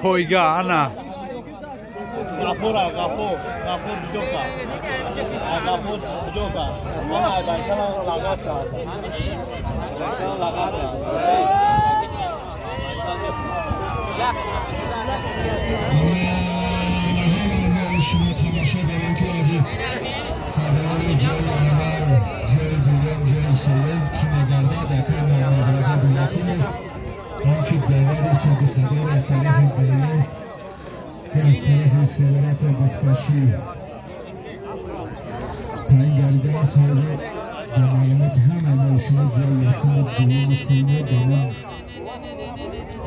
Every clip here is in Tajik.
Пойга ана. Ғафура, Ғафур, Ғафур ҷудо кард. Ғафур ҷудо кард. Ман айбайкалам лағат кард. Айбайкалам лағат кард. Шумо тамошо дорем ки ози сазовори ҷои аввал, ҷои дуввум, ҷои сеюм ки мегардад акай Муҳаммадраҷаб Ятимов, ҳамчун довари собиқадор аз тарафи боло ки аз тарафи федератсия бузкашӣ таъин гардидааст, ҳозир ба маълумоти ҳамаи мо шумо ҷои якуму дуввуму сеюмро ба мо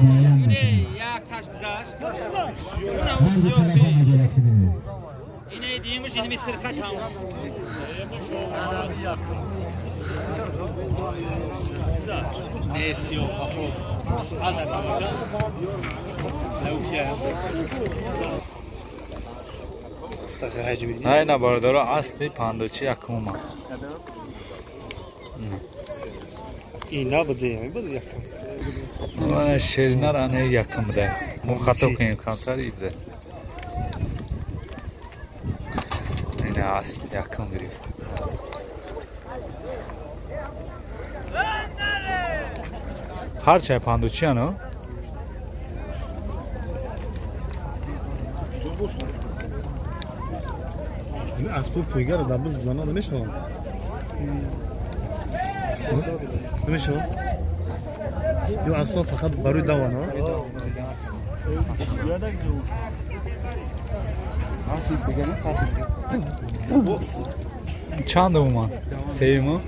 муайян мекунад. Ҳар ду тарафа назорат кунед. На, ина бародаро, аспи пандочи якум омад. Ина буде, буде якум. Шеринар ана якум буде. Мо хато кунем камтар ибде. Ина асп якум гирифт. Ҳарчай пандочи ано? Аспо пойгаро дар буз бизана намешавад? Намешавад? Ё аспо фақат барои даван, а? Чанд омад? Сеюмо?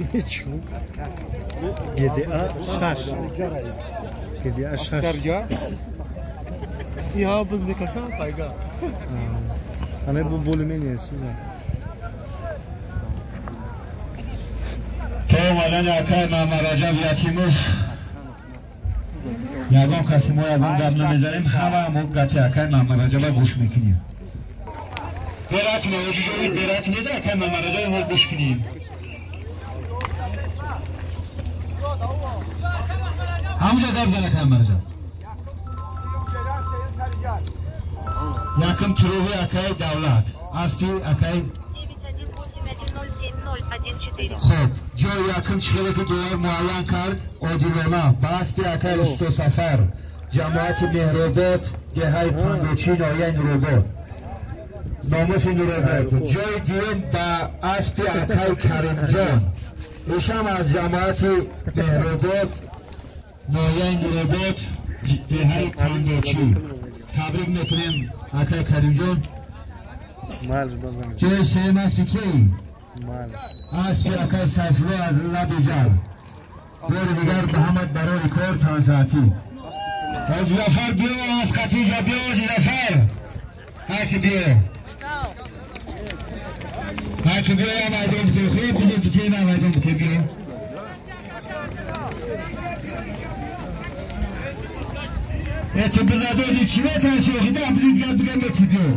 ГДА 6. ГДА 6. Я буз мекашам пайга. Ана бу более-менее сузан. То омадани акай Муҳаммадраҷаб Ятимов ягон каси мо ягон гап намезанем, ҳама мо гапи акай Муҳаммадраҷаба гӯш мекунем. Дерак не, дерак не, акай Муҳаммадраҷаба мо гӯш кунем. Ҳамҷа гап зан акай Муҳаммадраҷаб. Якум тирови акай Давлат, аспи акай. Хуб, ҷои якум чихеле ки довар муайян кард одилона ба аспи акай Устосафар, ҷамоати Меҳробод, деҳаи Пандочӣ, ноҳияи Нуробод, номуси Нуробод. Ҷои дуюм ба аспи акай Каримҷон, ишам аз ҷамоати Меҳробод, ноҳияи Нуробод, деҳаи Пандочӣ. Табрик мекунем акай Каримҷон. Ҷои сеюм аспи ки? Аспи акай Сайфулло аз лаби ҷар. Бори дигар ба ҳама барори кор тансаатӣ. Ҳоҷи Зафар биё, аз Хатиҷа биё, Ҳоҷи Зафар. Ҳаки биё. Ҳаки биё, я майдон битем. Хуб, бизем битем, я майдон битем, биё. Эти бизадоди чӣ метарси охи? Да, бизем дигар бигам эти биё.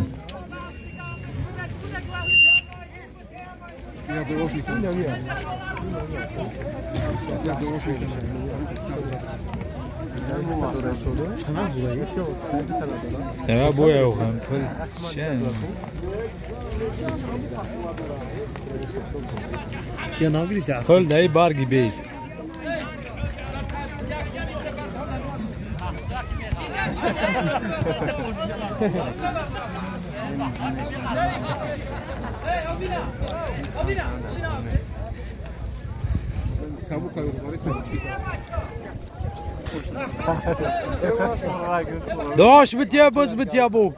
Я бояв хам пул чен. Пул дай барги бейт. Dosh bitiya buz bitiya bu.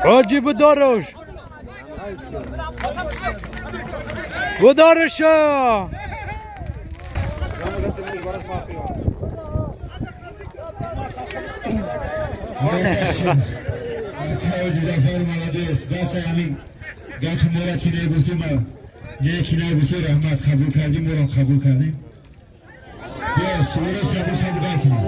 Hacı bu daroş. Bu daroşa. Ҳоҷи Зафар молодец. Бас ҳамин гапи моро ки негуфтӣ, ма не ки нагуфтӣ, раҳмат, қабул кардем, моро қабул кардем. Биё сура сабр сабр кунем.